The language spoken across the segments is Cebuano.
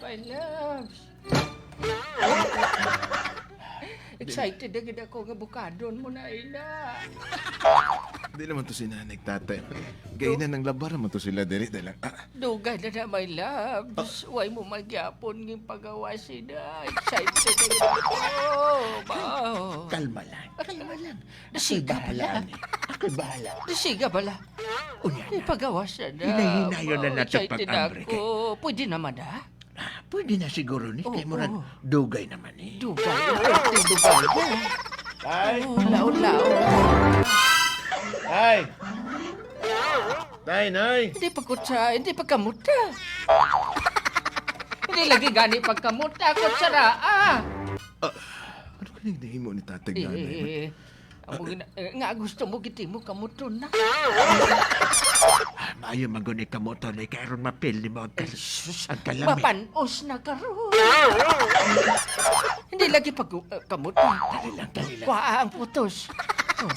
My loves. Excited na gid ako nga bukadon mo na ina. Di naman to si nanay tatay. Gainan ng labar naman to sila diri dahil lang. Ah, Dugay na na, my loves. Way mo magyapon ng pagawa sila. Excited na gid ako. Bao. Kalma lang. Kalma lang. Ako'y Nasiga bahala pala. ni. Ako'y bahala. Nasiga pala. Unya na. Ipagawa siya na. Hinahinayon na Bao, natin excited pag-ambre ako. Pwede naman ah. Ah, pwede na siguro ni. Kay Oo. murag dugay naman eh. Dugay. Pwede dugay. Tay! Oh, laon-laon. Tay! Tay, nay! Hindi pa kutsa, hindi pa kamuta. Hindi lagi gani pagkamuta, kutsara. Ah! Ano ka nang nahimo ni tatay nanay? Eh, amo eh, nga gusto mo giti mo kamuton na. Ah, maayo man gud ni kamoto ni kay aron mapil ni mo ang ang kalami. Mapanos na karon. Hindi lagi pag kamuta. Dali lang, dali lang. Kuha ang putos. Oh,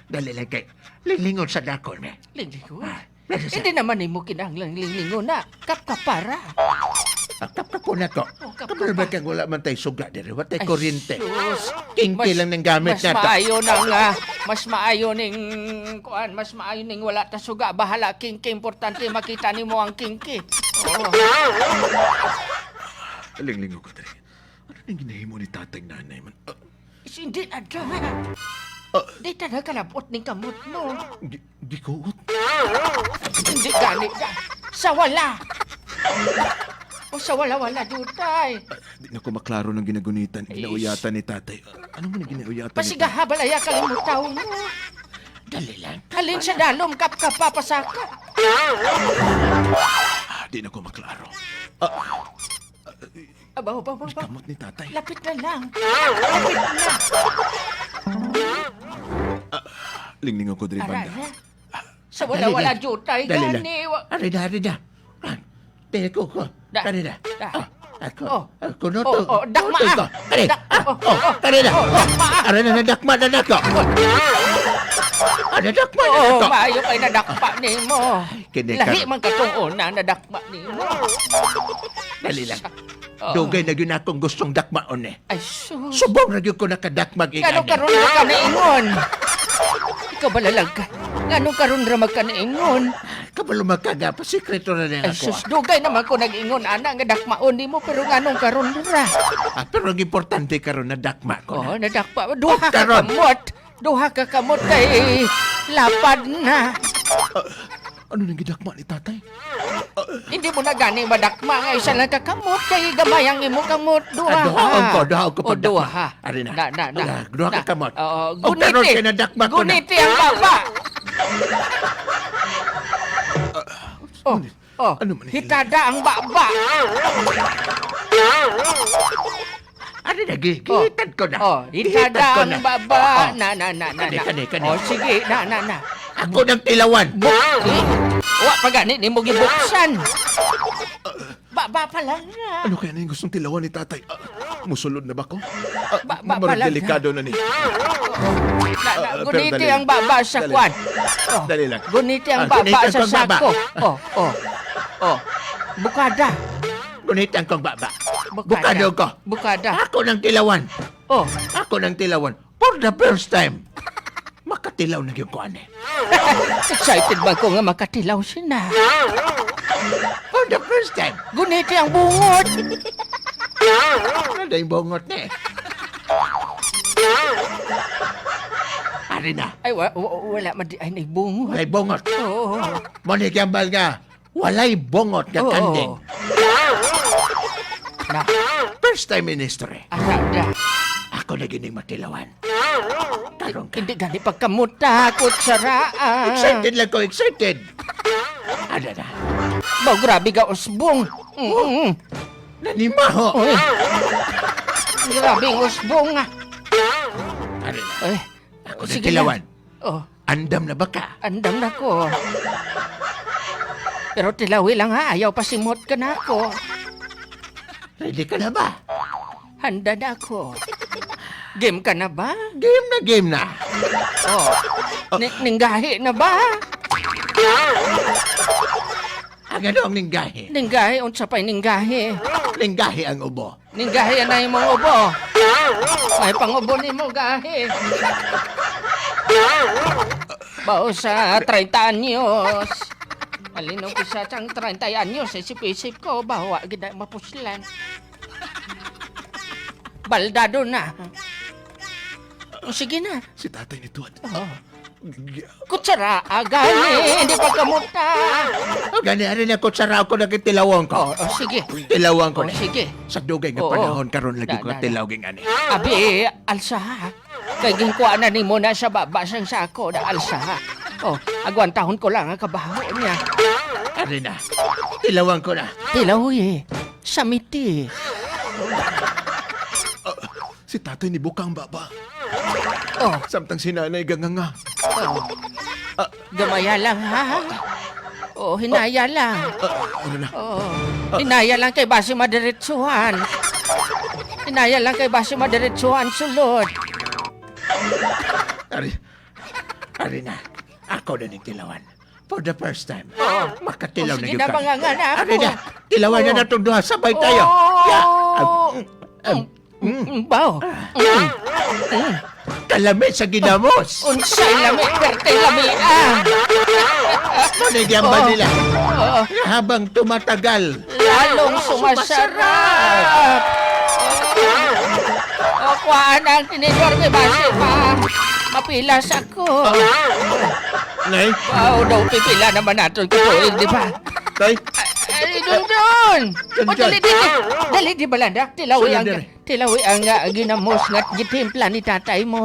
Dali lang kay lilingon sa dako ni. Linglingon. Ah, nasa Hindi naman nimo kinahanglang linglingon na. Kapkapara. Kapkapo na ko. Oh, kapkapa. Kabalo ba kang wala man tay suga diri, wa tay Ay, kuryente. sus. Kinki lang ng gamit mas nato. maayo nang mas maayo ning kuan, mas maayo ning wala ta suga, bahala kingki, importante makita nimo ang kingki. Oo. Linglingo ko diri. Ano nang ginahimo ni tatay nanay man? Ah, Is hindi na da. Ah. Di ta na kalabot ning kamot no. Gikuot? Hindi gani da. Sa wala. O sa wala wala jutay. Ah, di na ko maklaro ng ginagunitan, ginauyatan ni tatay. Ah, ano man ang ginauyatan ni tatay? Pasigaha balaya kalimutaw mo. Dali lang. Halin sa dalom kapkapa pasaka. Ah, di na ko maklaro. Ah, Abaw, abaw, abaw. kamot ni tatay. Lapit na lang. Lapit na. Linglingo ko diri Aray, banda. ha? Sa wala wala jutay Dali lang. gani. Ari na, ari na. Ah, Dili ko ko. Da. Kani na. Da. Ah, ako. Oh. Ako no to. Oh, oh, dakma, Kuno to. ah. Kani. Ah, Oh, oh, oh. kani na. Oh, dakma, ah. Ari na, nadakma na nako. Ah, nadakma na Oo, nako. maayo kay nadakpa nimo. Kini Lahi karon. man katong una nadakpa nimo. Dali lang. Oo. Dugay na gyud akong gustong dakmaon eh. Ay, sus. Subong na gyud ko nakadakmag Ngano ingani. karon ra ka naingon? Ikaw balalag ka. Ngano karon ra magkanaingon? Kabalo magkaga pa sikreto na lang Ay, ako. sus, dugay naman ko nag-ingon ana nga dakmaon nimo pero nganong karon ra? Ah, pero ang importante karon nadakma ko Oh, na. nadakpa. Duha ka Karon. kamot. Duha ka kamot kay lapad na. Ano nang gidakma ni tatay? Hindi mo na gani madakma nga isa lang ka kamot kay gamay ang imo kamot. Duha. Ah, duhaon ko, duhaon ko O, pagdakma. duha. Ari na. Na, na, na. Ah, duha ka Na. kamot. Oo, O, karon guniti. kay nadakma ko na. Guniti ang baba. Oh, oh. Ano man Hitada ang baba. Ari na, gihitan ko na. Oh, Gihitan hitada ko ang na. baba. Oh. Na, na, na, na, Kani, na. kani, kani. Oh, sige, na, na, na. Ako ng tilawan. Eh, wa pa gani nimo gibuksan. Baba pa lang na. Ano kaya na yung gustong tilawan ni tatay? Ah, musulod na ba ko? Ah, Ba- ba- marag balag. delikado na ni. Na, na, Ah, pero guniti dali ang lang. baba sa Dali kwan. Oh. Dali lang. Guniti ang Ah, baba guniti ang sa kong baba. sako. Oh, oh. Oh. Bukada. Gunitan kong baba. Bukada. Bukado ko. Bukada. Ako ng tilawan. Oh. Ako ng tilawan. For the first time. Makatilaw na gyud ko ani. Excited ba ko nga makatilaw sina? For the first time. Guniti ang bungot. Ano na yung bungot na eh. Ari na. Ay, wala man di ay nagbungot. Walay bungot. Oo. Mo ni gambal nga. Walay bungot nga Oo. kanding. Na, First time in history. arada. Ako na gining matilawan. Karon ka. Hindi gani pagkamuta, kutsara. Excited lang ko, excited. Ano na? Ba, grabe ka, usbong. Nanimaho. Uy. Grabe ang usbong ah. Ano na? Ay, Ako na sige tilawan. na. Oh, Andam na ba ka? andam na ko. Pero tilawi lang ha, ayaw pasimot ka na ako. Ready ka na ba? Handa na ako. Game ka na ba? Game na, game na. Oh. Ninggahi na ba? Ang ano ang ninggahi? Ninggahi, unsa pa'y ninggahi? Ninggahi ang ubo. Ninggahi na imong ubo. May pangubo nimo gahi. Bao sa 30 anyos. Alin ang pisa siyang 30 anyos, isip-isip ko, bawa gid na mapuslan. Baldado na. O, sige na. Si tatay ni Tuan. Oh. Kutsara, agali, hindi pa kamuta. Gani ari na kutsara ako nagtilawon ko. Oh, oh, sige. Tilawon ko Oh, na. sige. Sa dugay nga Oo. panahon karon lagi Da, ko da, da. tilaw ging ani. Abi, alsa ha. Kay ginkuha na nimo na sa baba sang sako na alsa ha. Oh, agwantahon ko lang ang kabaho niya. Ari na. Tilawan ko na. Tilaw eh. Samiti. Si tatay ni Bukang baba. Oh, Samtang si nanay ganganga. oh. Gamaya lang ha. Oh, hinaya lang. Ano na? Oh, hinaya lang kay base madiretsuhan. Hinaya lang kay base madiretsuhan sulod. Ari. Ari na. Ako na ning tilawan. For the first time. Oo. Makatilaw Oh, na sige gyud na, ka. banganga na ako. Ari na. Tilawan na Oo. natong duha sabay tayo. Oh. Ya. Bao. Kalami sa ginamos. Unsay lami, perte lami ah. Manigyan ba Oo. nila? Oo. Habang tumatagal. Lalong sumasarap. O, kuhaan ang tinidor kay base pa. Mapilas ako. Nay, Wow, daw pipila naman natin katuig, di ba? tay. Ay, dun dun! Dun, O, dali, dali. Dali, di balanda. Tilawi Saan ang, diri? tilawi ang ginamos nga gitimpla ni tatay mo.